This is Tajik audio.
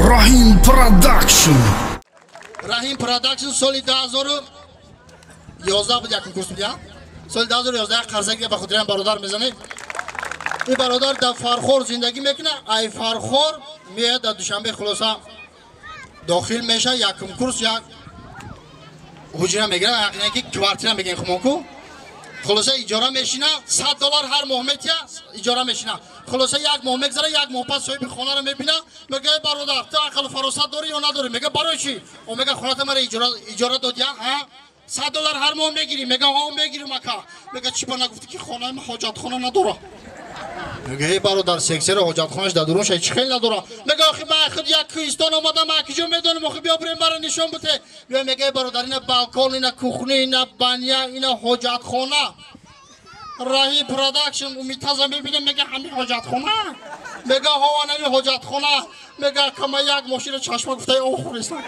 Раҳим Продакшн. Раҳим Продакшн соли 2011 буд, якум курс буд, я? Соли 2011 қарзаги ба хотирам бародар мезанем. Ин бародар дар Фархор зиндагӣ мекунад, ай Фархор меяд дар Душанбе, хулоса дохил меша, якум курс як ҳуҷра мегирад, яъне ки квартира мегӯем хумонку. Хулоса иҷора мешина, $100 ҳар моҳ метия, иҷора мешина. Хулоса як моҳ мегзара, як моҳ пас соҳиби хонаро мебина, мега: «Бародар, ту ақлу фаросат дорӣ ё надорӣ?» Мега: «Барои чӣ?» О мега: «Хоната мара иҷора додия, ҳа, $100 ҳар моҳ мегирӣ?» Мега: «Ҳо, мегирим, ака». Мега: «Чӣ ба нагуфтӣ, ки хонаи ма ҳоҷатхона надора?» Мега: «Эй бародар, сексера ҳоҷатхонаш дар дурун шай, чӣ хел надора?» Мега: «Охи ман худ як кӯҳистон омадам, акиҷо медонам, охи биё бирем, мара нишон бите». Биё, мега: «Эй бародар, ина балкон, ина кухня, ина баня, ина ҳоҷатхона». Раҳим Продакшн умитаза мебинем, мега: «Ҳами ҳоҷатхона?» Мега: «Ҳо, анами ҳоҷатхона». Мега: «Кама як мошина чашма гуфтаи охӯрестам».